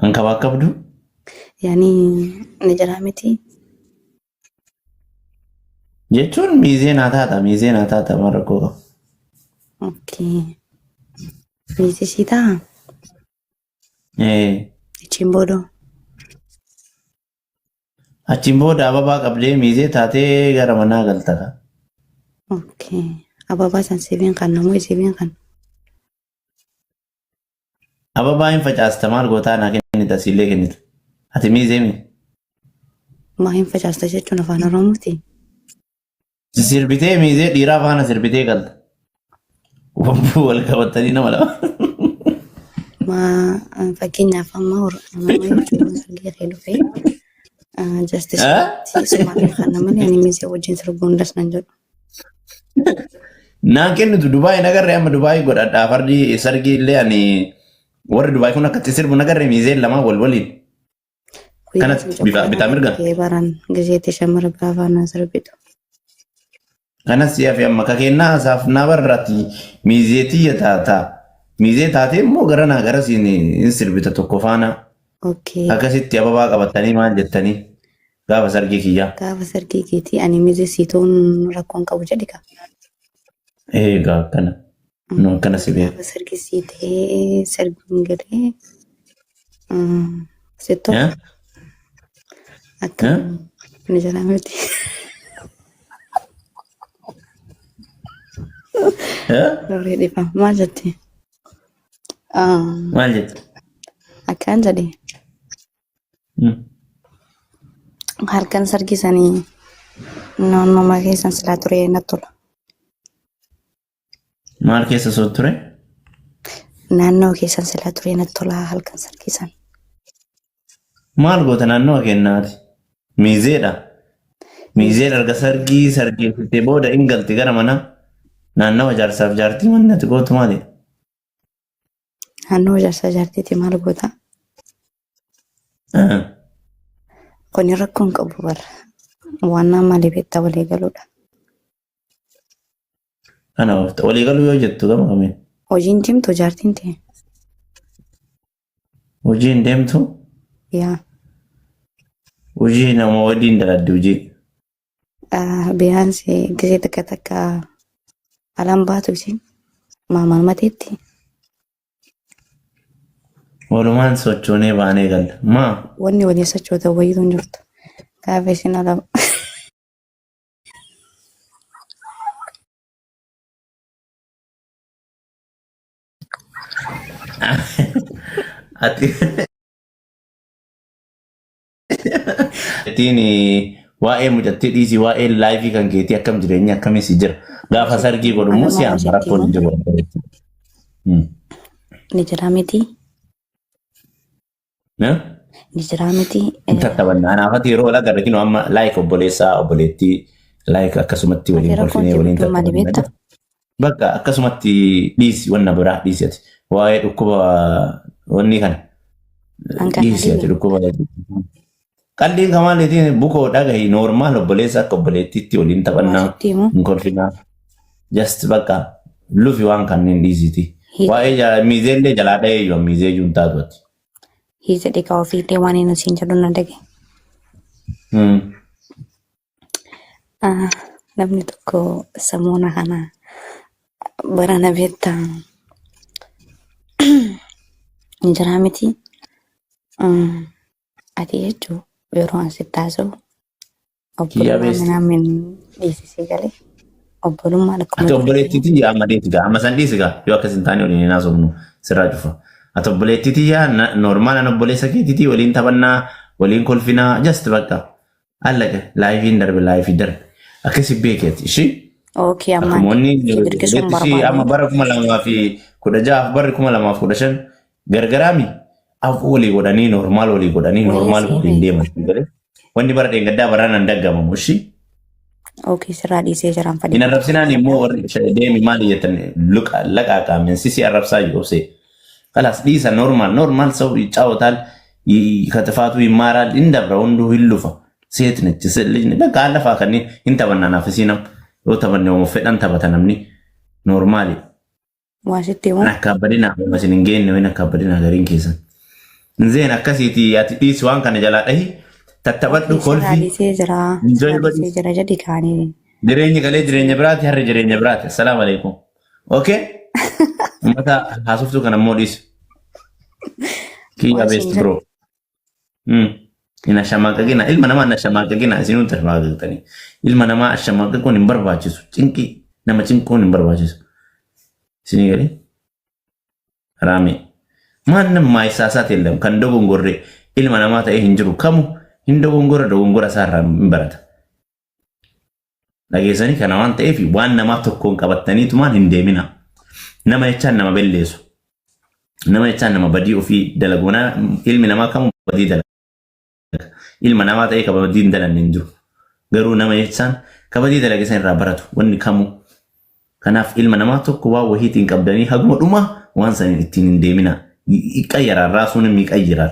Hankabaakabdu? Yaani ni jiraa miti. Jechuun miizee naa taata miizee naa taata maal rakkoo qaba. Okay. Miizee sii ta'a? Eh, Achiin booda. Achiin booda ababaa qabdee miizee taatee gara manaa galta. Okay. Ababaa san sibiin kan namoo sibiin kan. Ababaa hin facaasta maal gootaa naa kennita siillee kennita. Ati miizee mi? Maa hin facaasta jechuun afaan Oromooti. Sirbitee miizee dhiiraa faana sirbitee galta. Wal qabatanii nama lama. Maa fakkeenyaaf amma nama jechuun sargii kee dhufee justice Eh? sumaaf kan namni ani miizee wajjin sirbuun das nan jedhu. Naan kennitu Dubaay nagarree amma Dubaay godhadhaa fardi sargii illee ani warri Dubaay kun akkatti sirbu nagarree miizeen lamaa wal waliin. Guyyaa Kanatti sun bifa bitaa mirga. kee baran gizeetti shamara biraa faana sirbitu. Kanas si'a fi amma kakennaa isaaf naa barraatti miizee tiyya taata. Miizee taatee immoo gara naa gara siin hin sirbita tokko faana. Okay. Akkasitti ababaa qabatanii maal jettanii gaafa sargii kiyyaa. Gaafa sargii keetii ani miizee sii ta'uun rakkoon qabu jedhi ka. Eegaa akkana. Nu akkana si beeku. Gaafa sargii sii ta'ee sargiin galee sitti tola. Eh? Akka Eh? ni jira miti. Eh? Loree dhiifama. Maal jetti? Maal jette? Akkaan jedhe halkan sargii sanii naannoo keessan silaa ture natti tola. Maal keessa soo ture? Naannoo keessan silaa ture natti tola halkan sargii san. Maal goota naannoo kennaati? Miizeedha. Miizeen erga sargii sargeessitee booda in galti gara manaa. Naannawa jaarsaaf jaartii manni ati gootu maali? Naannoo jaarsaa jaartiitii maal goota? Kuni rakkoo hin qabu bara. Waan nama malee beektaa walii galuudha. Kana oofta. Walii galuu yoo jettu gama kamiin? Hojiin cimtu jaartiin ta'e. Hojii hin deemtu? Yaa. Hojii nama waliin daladdi hojii. Biyyaansi gisee takka takka alaan baatu isin maamaan mateetti. Walumaan sochoonee baanee galla. Maa? Wanni waliin sochootan wayiitu hin jirtu. Gaafa isin ala Ati Ittiin waa'ee mucattii dhiisii waa'ee laayifii kan keetii akkam jireenya akkamii si jira. Gaafa sargii godhu immoo si amma rakkoon hin jiru. Ni jira miti. Ni jira miti. Hin tattabanna. Anaafati yeroo wal agarre kinoo amma laayik obboleessaa obboleettii laayik akkasumatti waliin Ati rakkoon kolfinee waliin jirtu maali tattabanna. beekta? Bakka akkasumatti dhiisi wanna biraa dhiisi ati. Waa'ee dhukkuba wanni kana Hanqina dhiisi ati dhibe. dhukkuba. Qalliin kamaaliitiin bukoo dhagahi noormaal obboleessa akka obboleettiitti waliin Waa taphannaa sitti himu. hin kolfinaa. Just bakka lufi waan kanneen dhiisiti. Hiita Waa'ee miizeellee jalaa dhahee yoo miizee iyyuu hin taatu ati. hiita dhiqaa ofiillee waan inni siin jedhu na dhage. Ah, namni tokko samuuna kana barana beektaa hin jiraa miti. Ati jechuun yeroo an sitti haasa'u Kiyyaa obbolummaa beesti. minaamin dhiisisii galee obbolummaan akkuma Ati durii obboleettii tiyya amma dhiisi gaa amma san dhiisi gaa yoo akkas hin taane waliin hin haasofnu sirraa cufa. Ati obboleettii tiyya normaal an obboleessa keetiitii waliin taphannaa waliin kolfinaa just bakka Allaqe laayifiin darbe laayifii darbe akkasi beeki ati ishii Okay, amma akkuma wanni si dirqisuun obboleetti ishii amma barbaadu. bara 2016f barri 2015 gargaraami afuu walii godhanii normaal walii godhanii Wayii normaal sii waliin beeki. deeman galee wanni bara dheengaddaa baraan hin daggamamu ishii Okay, sirraa dhiisee jiraan hin fadhii. arrabsinaan immoo warri deemi maali jettan luqa laqaa qaamen sisi arrabsaa jiru obsee ከላስ dhiisa ኖርማል ኖርማል ሰው ይጫወታል ከጥፋቱ ይማራል እንደብረ ወንዱ ይሉፋ ሴት ነች ሴት ልጅ ነች። በቃ አለፋ ከኒ hin taphanna naaf isiin yoo taphanne homo fedhan taphata namni normaali Waa sitti himu. akka abbadina amma isin hin geenne wayin akka abbadina gariin keessan. Zeen akkasiiti ati dhiisi waan kana jalaa dhahi tattaphadhu Okay, sirraa kolfi dhiisee jira. enjoy Sirraa godhi. dhiisee jira jedhi kaanii. Jireenyi galee jireenya biraati harri jireenya biraati. Assalaamu alaikum. Okay? Uummata haasoftuu kana immoo dhiisi. Kiyya Waan best siin jedhu. bro. Hin ashamaqaqina. Ilma namaa hin ashamaqaqina. Isin hundi ashamaqaqtanii. Ilma namaa ashamaqaquun hin barbaachisu. Cinqii nama cinquun hin barbaachisu. Isinii galee? Raamee. Maannam maayisaasaat የለም kan dogongorre ilma namaa ta'ee hin jiru kamu hin dogongora dogongora isaa irraa hin barata. Dhageessanii kana waan ta'eef waan namaa tokkoon qabattaniitumaan hin deemina. Nama jechaan nama belleessu. Nama jechaan nama badii ofii dalagu. Ilmi namaa kamuu badii dalaga. Ilma namaa ta'ee ka badii hin dalanne hin jiru. Garuu nama jechaan ka badii dalage san irraa baratu wanni kamuu. Kanaaf ilma namaa tokko waan wahiitiin qabdanii haguma dhumaa waan saniin ittiin hin deemina. Iqayyaraan raasuun hin miqayyiraan.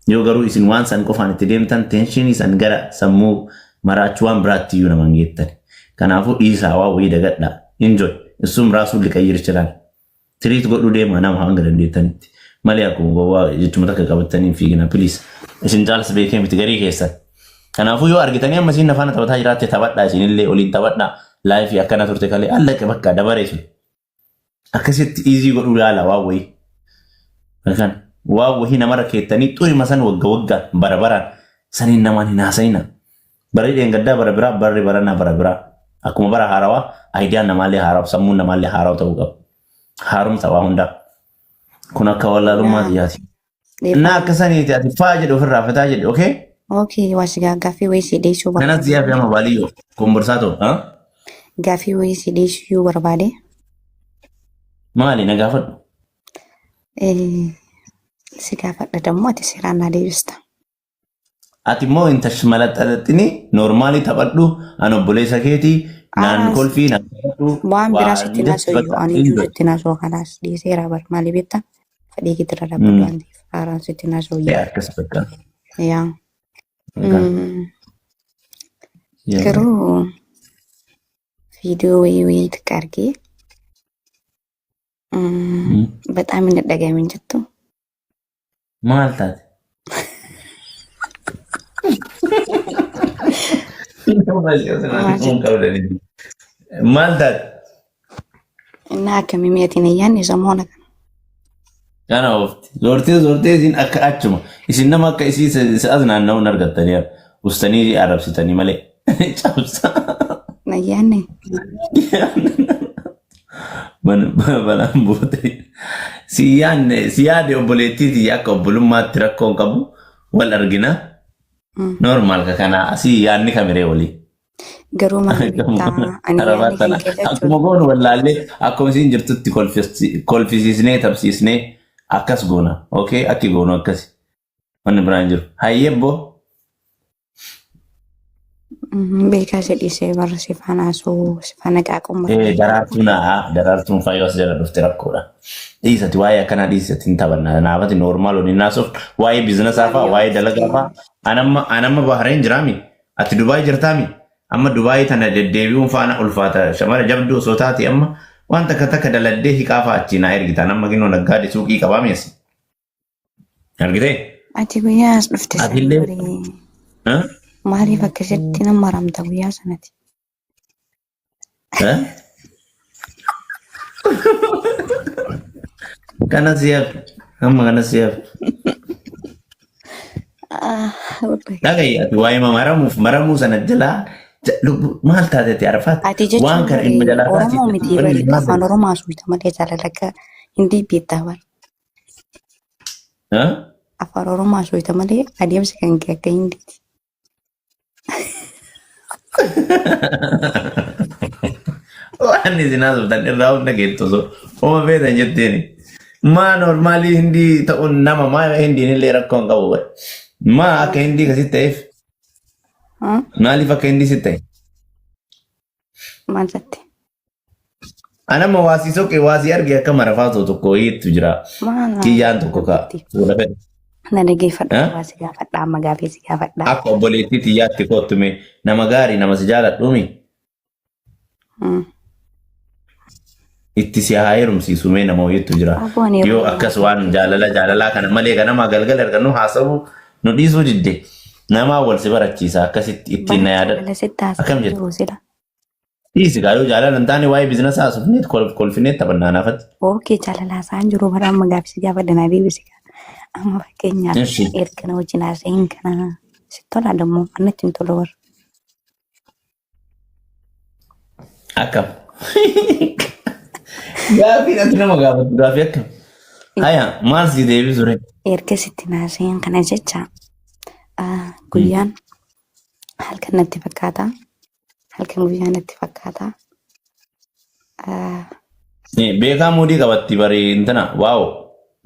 Yoo garuu isin waan san qofaan itti deemtan tension san gara sammuu maraachuu waan biraatti iyyuu namaan geettan. Kanaafuu dhiisaa waan wayii dagadhaa. Enjoy. Issum raasuun liqayyir ይችላል. Treat godhuu deema nama hanga dandeettanitti. Malee akkuma gowwaa jechuma takka qabattanii hin fiigina please. Isin caalas beekee miti garii keessan. Kanaafuu yoo argitanii amma isin afaana taphataa jiraatte taphadhaa isinillee oliin taphadhaa life akkana turte kalee allaqe bakka dabaree sun. Akkasitti easy godhuu yaala waan wayii. Kan waan wayii namarra keettanii xurima san wagga waggaan bara baraan saniin namaan hin haasa'ina. Barri dheengaddaa bara biraa barri baranaa bara biraa. Akkuma bara haarawaa ideaan namaallee haarawaa sammuun namaallee haarawaa ta'uu qaba. Haaromsa waa hundaa. Kun akka wallaalummaa xiyyaati. Innaa akka saniiti ati faa jedhu ofirraa fataa jedhu okay? Okay, waa si gaaffii wayii si dhiyeessuu Kanas barbaade. siyaaf ama baaliyyoo komborsaa ta'u. Gaaffii wayii si dhiyeessuu barbaade. Maali na gaafadhu? Si gaafadha dammoo ati seeraan naa deebista. Ati immoo hin tashmalaxalaxini normally taphadhu an obboleessa keetii naan Aaraas kolfii naan taphadhu waan biraa waa sitti just naasoo iyyuu bakka ani iyyuu enjoy. sitti naasoo kanaas dhiiseera bar maali beektaa fedhii keetirra dhaabbadhu waan ta'eef haaraan sitti naasoo iyyuu. Akkas bakka. Yaa. Bakka. Yaa. Garuu viidiyoo wayii wayii xiqqa argee በጣም hin dhadhagamin jettu. Maal taate? Maal taate? Innaa akkamii mi'atiin ayyaanni samoona kana. Kana oofti. Zoortee zoortee isin akka achuma. Isin nama akka isii as naanna'uun argattanii ustanii arrabsitanii malee. Cabsa. Ayyaanni. Balaan buute. Si yaadne si yaade obboleettii tiyya akka obbolummaatti rakkoo hin qabu wal argina. Normal ka kana asii yaadni kamiree walii. Garuu maal beektaa ani Arabaa yaadni tana kan kee jechuun akkuma goonu wallaallee akkuma isin jirtutti kolfisiisnee tapsiisnee akkas goona. Okay akki goonu akkasi. Wanni biraan jiru. Hayyebboo. Beekaa si dhiisee barra si faana haasa'uu si faana qaaquu Daraartuu naa daraartuun fayyoo as jala dhufte rakkoodha. Dhiisati waa'ee akkanaa dhiisati hin taphanna. Naafati normal waliin naasuuf waa'ee businessaa fa'a waa'ee dalagaa fa'a. Anamma anamma Bahareen jiraami. Ati Dubaay jirtaami. Amma Dubaay tana deddeebi'uun faana ulfaata. Shamara jabduu osoo taate amma waan takka takka daladdee hiqaa fa'a achii naa ergitaan amma ginoo naggaade suuqii qabaami asi. Argitee? Ati guyyaa as dhufte sana Atillee marii maaliif akkasitti nama maramta guyyaa sanati? Kana si hafe. Amma kana si hafe. Ah, wallahi. Dhaga'i ati waa'ee maramuuf maramuu sana jalaa maal taate ati Arafaat? Ati jechuun Waan kana ilma bari jalaa Oromoo taate miti wanni bari maal afaan Oromoo haasofta malee jaalala akka hindi beektaa bari. Afaan Oromoo haasofta malee adeemsi kan kee akka hindiiti. Waan isin haasoftan irraa hunda geettu osoo oma feetan jetteeni. Maa normally hindii ta'uun nama maa hindiin illee rakkoo hin qabu. Maa akka hindii kasitti ta'eef maaliif akka hindii sitti ta'e? Maal jette? Anamma waasii soqee waasii arge akka marafaatoo tokko wayiitu jira. Maal Kiyyaan tokko ka fuula fedhe. Na dhaggeeffadhu Eh? waa si gaafadha amma gaafii si gaafadha. Akka obboleettii tiyyaatti kottume nama gaarii nama si jaaladhuumi. Itti si haa heerumsiisu mee nama wayiitu jira. Aboo ani Yoo yeroo akkas waan jaalala jaalalaa kana malee ganamaa galgala argannu haasa'uu nu dhiisuu didde. Namaa wal si barachiisa akkasitti ittiin na bara yaadadhu. jaalala sitti Akkam haasa'aa jette? jiru sila. Dhiisi gaa yoo jaalala hin taane waa'ee biizinasa haasofneet kolfineet taphannaa naafatti. Okay jaalala haasa'aan jiru bara amma gaaffii gaafadhe naa deebisi. Amma fakkeenyaaf Eshi. erga na wajjin haasa'in kana si tola dammoo annatti hin tolu bara. Akkam. Gaaffii ati nama gaafattu gaaffii akkam. Haya maal si deebisu ree? Erga sitti naaseen kana jecha guyyaan halkan natti fakkaata. Halkan guyyaa natti fakkaata. Beekaa muudii qabatti bari intana waaw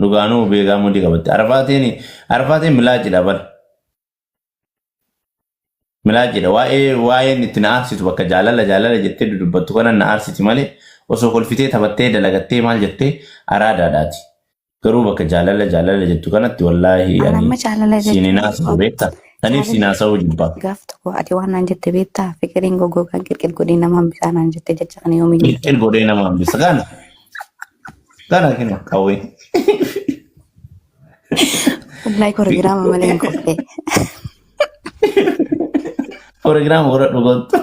dhugaanuu beekaa muudii qabatti. Arafaatiin arafaatiin milaacidha bara. Milaacidha waa'ee waa'een itti na aarsitu bakka jaalala jaalala jettee dudubbattu kana na aarsiti malee osoo kolfitee taphattee dalagattee maal jettee araadaadhaati. Garuu bakka jaalala jaalala jettu kanatti wallaahi Ani ani amma jaalala siin hin jechuun haasa'u beektaa. Saniif siin jaalala haasa'uu jibbaa. gaaf tokko ati waan naan jette beektaa fiqiriin goggogaan qirqir godhee nama hambisaa naan jette jecha kana yoomiyyuu. Qirqir godhee nama hambisa. Kana kana kinu qawwee. Wallahi korogiraama malee hin qophee. Proogiraama godhadhu kottu.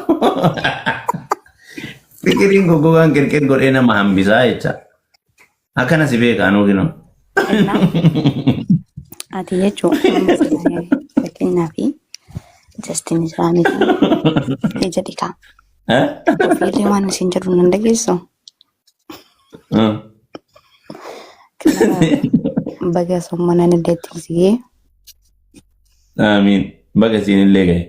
Fiqiriin goggogaan qirqir godhee nama hambisaa jecha. Akkana si beeka anuu kinu. Innaa ati jechuun amma silaa fakkeenyaaf Justin jiraa miti ija dhiqaa. Ofiillee waan isin jedhu nan dhageessu. Kanaaf baga sommanaan illee ittiin sigee Amiin. Baga siin illee gahe.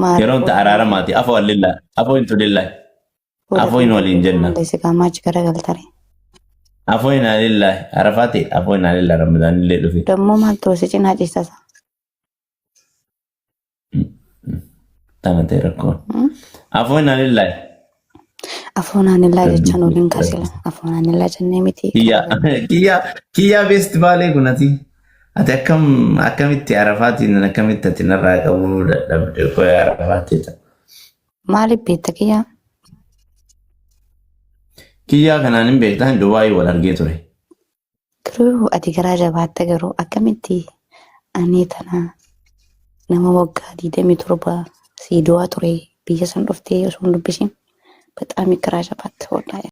maal Yeroon ta araaramaati. Afoo allillaa. Afoo intu lillahi. fuula Afoo hin waliin jenna. Malee si qaamaa achi garagaltare. Afoo hin alillahi. Arafaati afoo hin alillahi Ramadaan illee dhufe. Dammoo maaltu si cinaa ciisasa? Tana ta'e rakkoon. Afoo hin alillahi. Afoonaan illaa jechaan waliin kaasila. Afoonaan illaa jennee miti. Kiyyaa kiyyaa kiyyaa feestivaalee kun ati ati akkam akkamitti arafaatiin akkamitti ati narraa qabuu dadhabde koo arafaatti ta'a. Maaliif beekta kiyyaa? Kiyyaa kanaan hin beektaa Dubaayii wal argee ture. Garuu ati garaa jabaatta garuu akkamitti ani tana nama waggaa 27 sii du'aa ture biyya san dhuftee osoo hin dubbisin በጣም garaa jabaatta wallaahi.